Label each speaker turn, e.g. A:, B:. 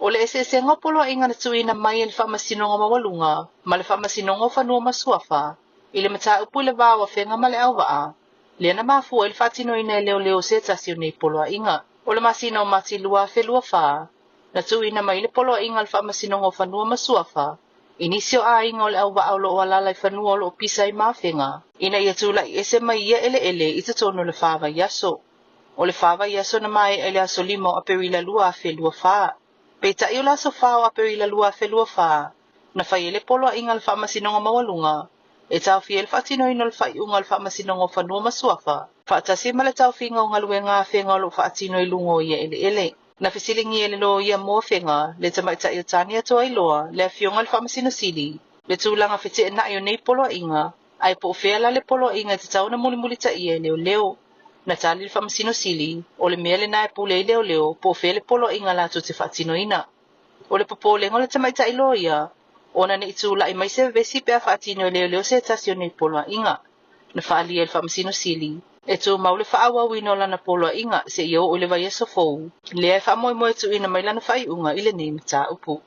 A: O le eseesega o poloaiga na tuuina mai e le Faamasinoga Maualuga ma le Faamasinoga o Fanua ma Suafa i le mataupu i le va o Afega ma Leauvaa, lea na mafua ai le faatinoina e leoleo o se tasi o nei poloaiga. O le masina o Mati 2024, na tuuina mai le poloaiga a le Faamasinoga o Fanua ma Suafa i nisi o aiga o Leauvaa o lo o alaala i fanua o lo o pisa ai ma Afega, ina ia tulai ese mai ia eleele i totonu o le fa vaiaso. O le fa vaiaso na maea i le aso 5 o Aperila 2024. Peitai o le aso 4 o Aperila 2024, na fai ai le poloaiga a le Faamasinoga Maualuga e taofia ai le faatinoina o le faaiuga a le Faamasinoga o Fanua ma Suafa, faatasi ma le taofiga o galuega a Afega o lo o faatino i luga o ia eleele. Na fesiligia e le loia mo Afega, le tamaitai o Tania Toailoa, le afioga i le Faamasino Sili, le tulaga feteenai o nei poloaiga, ae po o fea la le poloaiga e tatau ona mulimulitaia e leoleo. Na tali le Faamasino Sili, o le mea lena e pule ai leoleo po o fea le poloaiga latou te faatinoina. O le popolega o le tamaitai loia, ona ne i tulai mai se vevesi pe a faatino e leoleo se tasi o nei poloaiga. Na faaalia e le Faamasino Sili, e tumau le faaauauina o lana poloaiga seia oo i le vaiaso fou, lea e faamoemoe e tuuina mai lana faaiuga i lenei mataupu.